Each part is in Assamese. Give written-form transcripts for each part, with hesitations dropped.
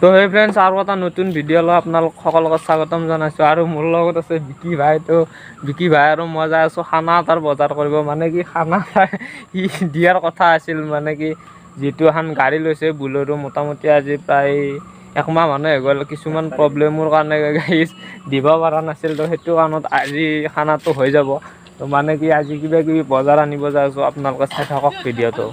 তো হে ফ্ৰেণ্ডছ, আৰু এটা নতুন ভিডিঅ' লৈ আপোনালোক সকলোকে স্বাগতম জনাইছোঁ। আৰু মোৰ লগত আছে বিকি ভাই। তো বিকি ভাই আৰু মই যাই আছোঁ খানা এটাৰ বজাৰ কৰিব। মানে কি খানা সি দিয়াৰ কথা আছিল, মানে কি যিটো এখন গাড়ী লৈছে বুলেৰো, মোটামুটি আজি প্ৰায় একমাহ মানে হৈ গ'ল। কিছুমান প্ৰব্লেমৰ কাৰণে গাড়ী দিব পৰা নাছিল, তো সেইটো কাৰণত আজি খানাটো হৈ যাব। তো মানে কি আজি কিবা কিবি বজাৰ আনিব যাই আছোঁ, আপোনালোকে চাই থাকক ভিডিঅ'টো।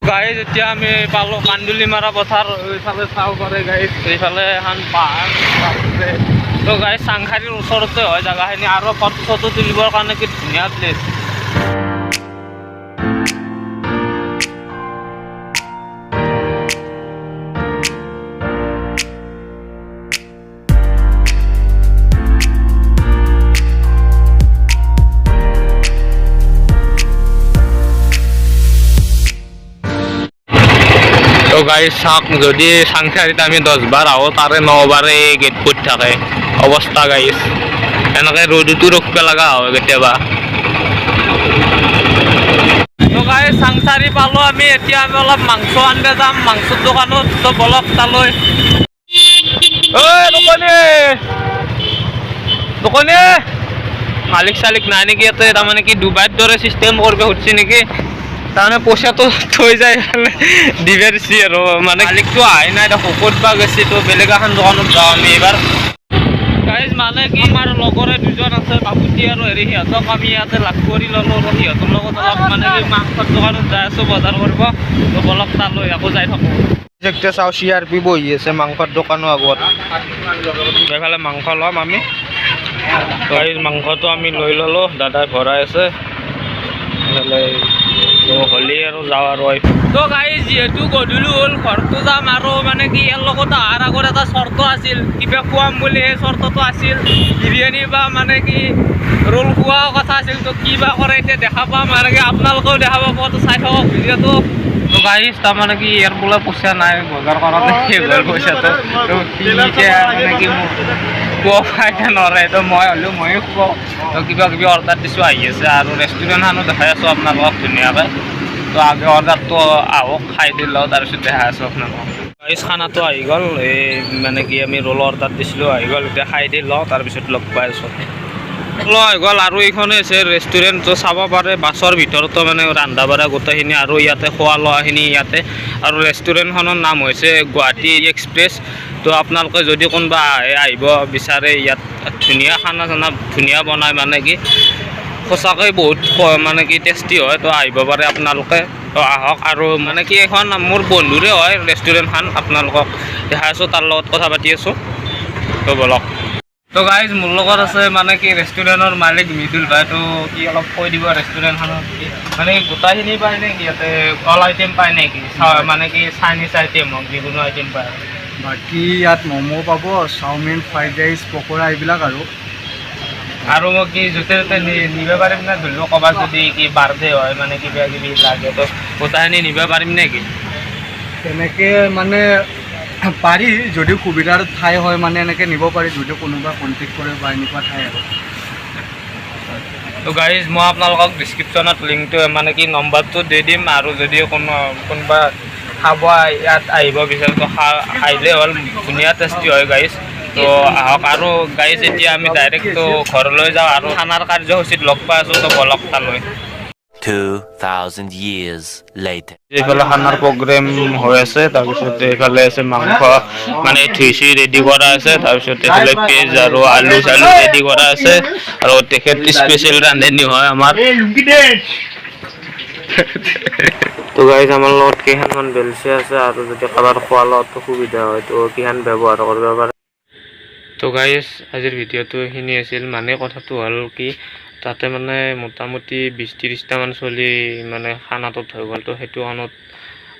গাইজ এতিয়া আমি পালোঁ কান্দুলিমাৰা পথাৰ। এইফালে চাব পাৰে গাইজ, এইফালে এখন পাহাৰ। তো গাইজ চাংখাৰীৰ ওচৰতে হয় জেগাখিনি, আৰু ফটো চটো তুলিবৰ কাৰণে কি ধুনীয়া প্লেচ। তো গাইজ চাওক, যদি চাংসাৰিত আমি 10 বাৰ আহোঁ, তাৰে 9 বাৰে গেট ফুট থাকে অৱস্থা গাইজ। এনেকৈ ৰ'দতো ৰখিব লগা হয় কেতিয়াবা। তো গাইজ চাংচাৰি পালোঁ আমি। এতিয়া আমি অলপ মাংস আনিব যাম মাংসৰ দোকানত, তো বলক তালৈ। ঐ দোকানী দোকানী, মালিক চালিক নাই নেকি ইয়াতে? তাৰমানে কি ডুবাইৰ দৰে চিষ্টেম কৰিব খুজিছে নেকি? তাৰমানে পইচাটো থৈ যায় দিবে দিছি আৰু, মানে মালিকটো আহাই নাই দেখোন, ক'ত বা গৈছে। তো বেলেগ এখন দোকানত যাওঁ আমি এইবাৰ। গাইজ মানে কি আমাৰ লগৰে দুজন আছে, বাপুতি আৰু হেৰি, সিহঁতক আমি ইয়াতে লাগ কৰি ল'লোঁ আৰু সিহঁতৰ লগত অলপ মানে কি মাংসৰ দোকানত যাই আছোঁ বজাৰ কৰিব। তো বলক তালৈ আকৌ যাই থাকোঁ। যেতিয়া চাওঁ চি আৰ পি বহি আছে মাংসৰ দোকানৰ আগত। এইফালে মাংস ল'ম আমি। গাইজ মাংসটো আমি লৈ ল'লোঁ, দাদাই ভৰাই আছে। হলি আৰু যাওঁ আৰু। তো গাইজ যিহেতু গধূলি হ'ল, ঘৰতো যাম। আৰু মানে কি ইয়াৰ লগত অহাৰ আগত এটা চৰ্ত আছিল, কিবা খুৱাম বুলি। সেই চৰ্তটো আছিল বিৰিয়ানী বা মানে কি ৰোল খোৱা কথা আছিল। তো কি বা কৰে এতিয়া দেখা পাম, মানে কি আপোনালোকেও দেখা পাব। তো চাই থাকক ভিডিঅ'টো। তো গাইজ তাৰমানে কি ইয়াৰ বোলে পইচা নাই, বজাৰ কৰোঁতে শেষ হ'ল পইচাটো। তো সি এতিয়া মানে কি মোক খুৱাব এতিয়া নোৱাৰে, তো মই হ'লেও ময়ো খুৱাওঁ। তো কিবা কিবি অৰ্ডাৰ দিছোঁ, আহি আছে। আৰু ৰেষ্টুৰেণ্টখনো দেখাই আছোঁ আপোনালোকক ধুনীয়াকৈ। তো আগে অৰ্ডাৰটো আহক, খাই দি লওঁ, তাৰপিছত দেখাই আছোঁ আপোনালোকক। গাইজ খানাটো আহি গ'ল। এই মানে কি আমি ৰোল অৰ্ডাৰ দিছিলোঁ, আহি গ'ল। এতিয়া খাই দি লওঁ, তাৰপিছত লগ পাই আছোঁ। হৈ গ'ল। আৰু এইখনে হৈছে ৰেষ্টুৰেণ্টটো, চাব পাৰে। বাছৰ ভিতৰতো মানে ৰন্ধা বঢ়া গোটেইখিনি, আৰু ইয়াতে খোৱা লোৱাখিনি ইয়াতে। আৰু ৰেষ্টুৰেণ্টখনৰ নাম হৈছে গুৱাহাটী এক্সপ্ৰেছ। তো আপোনালোকে যদি কোনোবা আহে, আহিব বিচাৰে, ইয়াত ধুনীয়া খানা চানা ধুনীয়া বনায়, মানে কি সঁচাকৈ বহুত মানে কি টেষ্টি হয়। তো আহিব পাৰে আপোনালোকে, তো আহক। আৰু মানে কি এইখন মোৰ বন্ধুৰে হয় ৰেষ্টুৰেণ্টখন, আপোনালোকক দেখাই আছোঁ, তাৰ লগত কথা পাতি আছোঁ। তো বলক। তো গাইজ মোৰ লগত আছে মানে কি ৰেষ্টুৰেণ্টৰ মালিক মৃদুল ভাই। তো কি অলপ কৈ দিব ৰেষ্টুৰেণ্টখনত কি মানে গোটেইখিনি পায় নেকি ইয়াতে? অল আইটেম পায় নেকি? মানে কি চাইনিজ আইটেম হওক, যিকোনো আইটেম পায়? বাকী ইয়াত ম'ম' পাব, চাওমিন, ফ্ৰাইড ৰাইচ, পকৰা এইবিলাক আৰু। আৰু মই কি য'তে ত'তে নিব পাৰিম নে? ধৰি লওক ক'ৰবাত যদি কি বাৰ্থডে হয়, মানে কিবা কিবি লাগে, তো গোটেইখিনি নিব পাৰিম নেকি? তেনেকৈ মানে পাৰি, যদি সুবিধাৰ ঠাই হয় মানে এনেকৈ নিব পাৰি, যদি কোনোবা কণ্টেক্ট কৰে বা এনেকুৱা ঠাই আৰু। তো গাইজ মই আপোনালোকক ডিছক্ৰিপশ্যনত লিংকটো মানে কি নম্বৰটো দি দিম। আৰু যদি কোনোবা খাব ইয়াত আহিব বিচাৰে, তো আহিলেই হ'ল, ধুনীয়া টেষ্টি হয় গাইজ। তো আহক। আৰু গাইজ এতিয়া আমি ডাইৰেক্ট তো ঘৰলৈ যাওঁ আৰু খানাৰ কাৰ্যসূচীত লগ পাই আছোঁ। তো বলক তালৈ। 2000 years later. এইফালে খানাৰ প্ৰগ্ৰেম হৈ আছে। তাৰপিছত এইফালে আছে মাংস, মানে ধুই চুই ৰেডি কৰা আছে। তাৰপিছত এইফালে পিঁয়াজ আৰু আলু চালু ৰেডি কৰা আছে। আৰু তেখেত স্পেচিয়েল ৰান্ধনী হয় আমাৰ। তো গাইজ আমাৰ লগত কেইখনমান বেলচি আছে, আৰু যদি কাৰোবাৰ খোৱা লোৱাটো সুবিধা হয়, তো কেইখন ব্যৱহাৰ কৰিব পাৰে। তো গাইজ আজিৰ ভিডিঅ'টো এইখিনি আছিল। মানে কথাটো হ'ল কি তাতে মানে মোটামুটি 20-30টামান চলি মানে খানাটোত হৈ গ'ল। তো সেইটো কাৰণত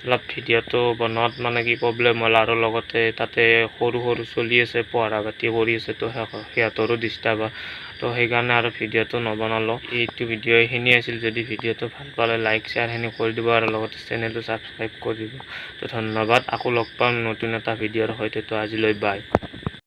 অলপ ভিডিঅ'টো বনোৱাত মানে কি প্ৰব্লেম হ'ল। আৰু লগতে তাতে সৰু সৰু চলি আছে, পঢ়া পাতি কৰি আছে, তো সিহঁতৰো ডিষ্টাৰ্ব হয়। তো সেইকাৰণে আৰু ভিডিঅ'টো নবনালোঁ। এইটো ভিডিঅ' এইখিনি আছিল। যদি ভিডিঅ'টো ভাল পালে লাইক শ্বেয়াৰখিনি কৰি দিব, আৰু লগতে চেনেলটো ছাবস্ক্ৰাইব কৰি দিব। তো ধন্যবাদ, আকৌ লগ পাম নতুন এটা ভিডিঅ'ৰ সৈতে। তো আজিলৈ বাই।